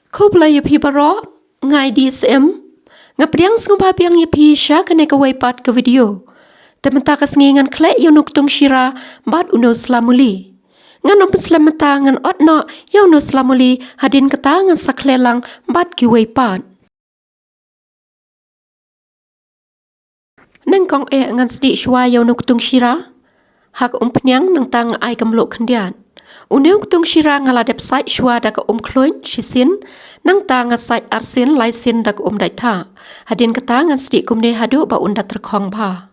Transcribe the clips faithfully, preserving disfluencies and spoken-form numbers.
Khublei ïa phi baroh, nga i D S M. Nga pdiang sngewbha biang ïa phi sha kane kawei pat ka video. Te mynta ka sngi ngan khleh ïa uno u ktung shira bad uno u sla muli. Ngan ym pynslem mynta, ngan ot noh ïa uno u sla muli, hadien kata ngan sa khleh lang bad kiwei pat. Nyngkong eh ngan sdieh shuwa ïa uno u ktung shira ha ka umphniang, nangta nga ai ka mluh khyndiat. Une u ktung shira nga la dep sait shuwa da ka umkhluit shisien, nangta nga sait arsien laisien da ka umdaitha. Hadien kata ngan sdieh kumne haduh ba un da tyrkhong bha.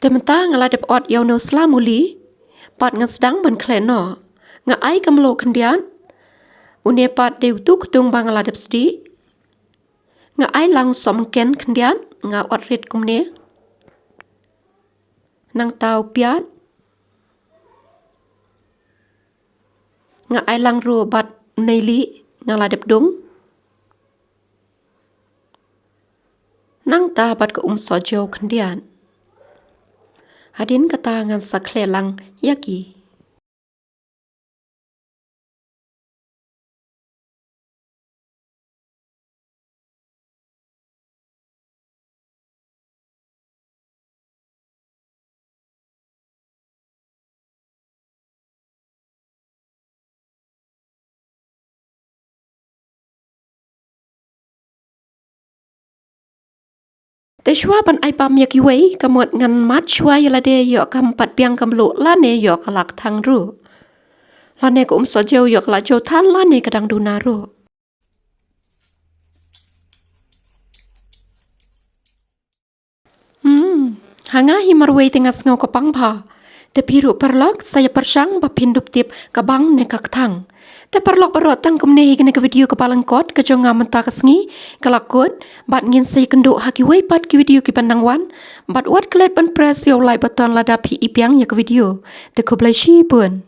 Te mynta nga la dep ot ïa uno u sla muli, pat ngan sdang ban khleh noh. Nga ai ka mluh khyndiat. Une pat dei uto u ktung ba nga la dep sdieh. Nga ai lang u sohmynken khyndiat, nga ot rit kumne. Nangta u piat. Nga ai lang ruh bad u neilieh, nga la dep dung. Nangta bad ka umsohjew khyndiat. Hadien kata ngan sa khleh lang ïa ki. Te shuwa ban ai bam ïa kiwei, ka mut ngan mad shuwa ïa lade, ïoh kam pat biang ka mluh lane ïoh ka la kthang ruh. Lane ka umsohjew ïoh ka la jew than lane ka dang duna ruh. Hmm, ha nga hi marwei te nga sngew ka bang bha. Te phi ruh paralok sa ïa pyrshang ba phin dup tip ka bang ne ka kthang. Te paralok baroh, tang kumne hi kane ka video kaba lyngkot ka jong nga mynta ka sngi ka la kut, bad ngin sa ïakynduh ha kiwei pat ki video kiban nang wan. Bad wat klet ban press ïa u like button lada phi i biang ïa ka video. Te khublei shibun.